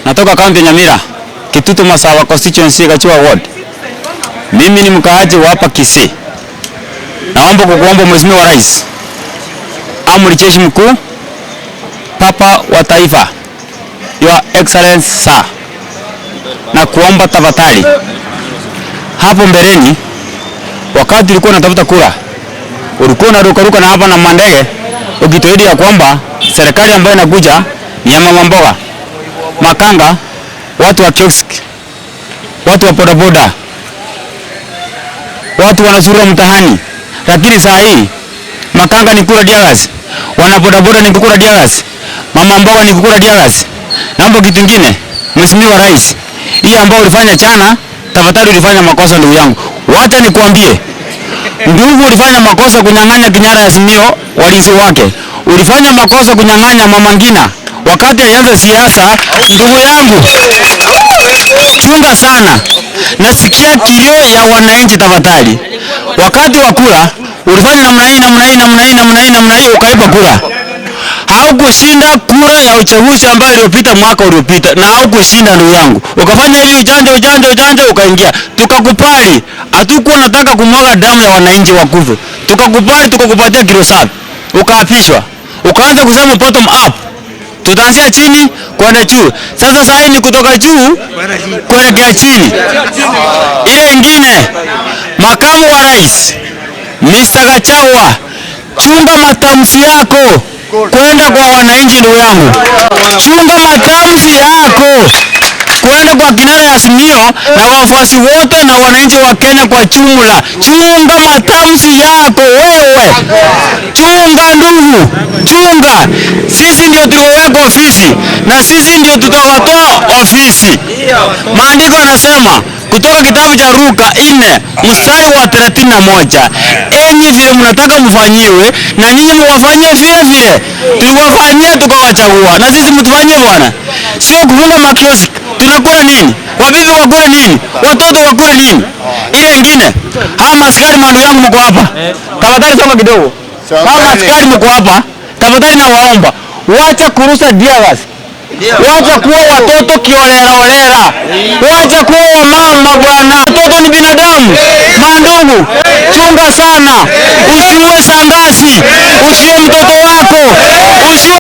Natoka kaunti ya Nyamira, Kitutu Masawa constituency, Gachua ward. Mimi ni mkaaji wa hapa Kisii. Naomba kukuomba Mheshimiwa Rais, Amri Jeshi Mkuu, Papa wa Taifa, Your Excellency sir, na kuomba tafadhali, hapo mbeleni wakati ulikuwa unatafuta kura, ulikuwa unarukaruka na hapa na mandege ukituahidi ya kwamba serikali ambayo inakuja ni ya mama mboga, makanga, watu wa kiosk, watu wa bodaboda, watu wanazurura mtaani. Lakini saa hii makanga ni kula teargas, wana bodaboda ni kukula teargas, mama mboga ni kukula teargas. Naomba kitu kingine, Mheshimiwa Rais, hii ambayo ulifanya jana, tafadhali ulifanya makosa ndugu yangu. Wacha nikuambie ndugu, ulifanya makosa kunyang'anya kinara Azimio walinzi wake. Ulifanya makosa kunyang'anya Mama Ngina wakati alianza siasa. Ndugu yangu, chunga sana. Nasikia kilio ya wananchi, tafadhali. Wakati wa kura ulifanya namna hii, namna hii, namna hii, namna hii, namna hii, ukaiba kura. Haukushinda kura ya uchaguzi ambayo iliyopita mwaka uliopita, na haukushinda ndugu yangu. Ukafanya hivi ujanja ujanja ujanja, ukaingia, tukakupali. Hatukuwa nataka kumwaga damu ya wananchi wakufe, tukakupali, tukakupatia kilo safi, ukaapishwa, ukaanza kusema bottom up, tutaanzia chini kwenda juu. Sasa saa hii ni kutoka juu kuelekea chini. Ile ingine, makamu wa rais Mr. Gachagua, chunga matamshi yako kwenda kwa wananchi, ndugu yangu, chunga matamshi yako kwenda kwa kinara ya Azimio na wafuasi wote na wananchi wa Kenya kwa jumla. Chunga matamshi yako wewe, chunga ndugu, chunga. Sisi ndio tulioweka ofisi na sisi ndio tutawatoa ofisi. Maandiko yanasema kutoka kitabu cha Luka 4 mstari wa 31, enyi vile mnataka mfanyiwe na nyinyi mwafanyie vile vile. Tuliwafanyia tukawachagua, na sisi mtufanyie bwana, sio kufunga makioski. Tunakula nini? Wabibi wakule nini? Watoto wakule nini? Ile ingine, hawa maskari mandu yangu mko hapa, tafadhali songa kidogo. Hawa maskari mko hapa, tafadhali nawaomba, wacha kurusa teargas. Wacha kuwa watoto kiolera olera, wacha kuwa wamama bwana. Watoto ni binadamu. Mandugu, chunga sana, usiue shangazi, usiue mtoto wako, usiue